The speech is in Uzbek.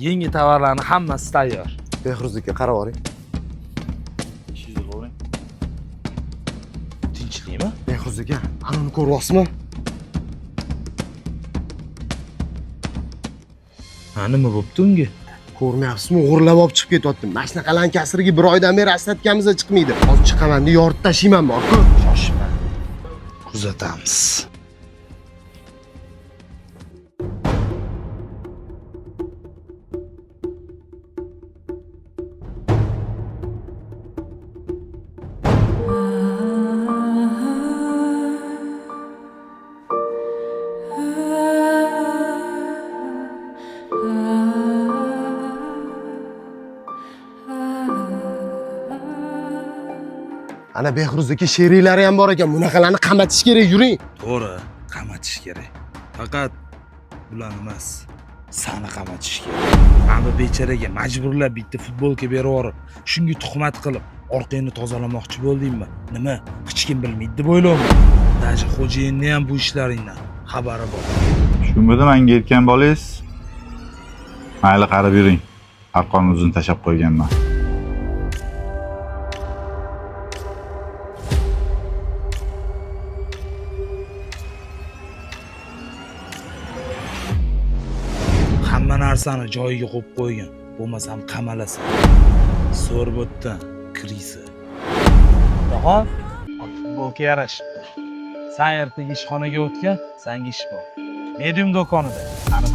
Yangi tovarlarni hammasi tayyor. Behruz aka, qarab oling. Ishingizni qilavering. Tinchlikmi? Behruz aka, ana uni ko'ryapsizmi? Ha, nima bo'pti unga? Ko'rmayapsizmi? O'g'irlab olib chiqib ketyapti. Mana shunaqalarni kasriga bir oydan beri aslatganimizda chiqmaydi. Hozir chiqaman deb yoritib tashlayman borku. Shoshma. Kuzatamiz. Ana Behruz aka sheriklari ham bor ekan. Bunaqalarni qamatish kerak, yuring. To'g'ri, qamatish kerak. Faqat bularni emas, sani qamatish kerak. Mana bu becharaga majburlab bitta futbolka berib yuborib, shunga tuhmat qilib, orqangni tozalamoqchi bo'ldingmi? Nima, hech kim bilmaydi deb o'ylayapman. Даже xo'jayinni ham bu ishlaringdan xabari bor. Shumidi manga aytgan bolangiz? Mayli, qarab yuring. Arqonni uzun tashlab qo'yganman. Hamma narsani joyiga qo'yib qo'ygan. Bo'lmasam qamalasan. So'r bo'tdan krisi. Jahon, futbolka yarashibdi. San ertaga ishxonaga o'tgan, sanga ish bor. Medium do'konida. Ani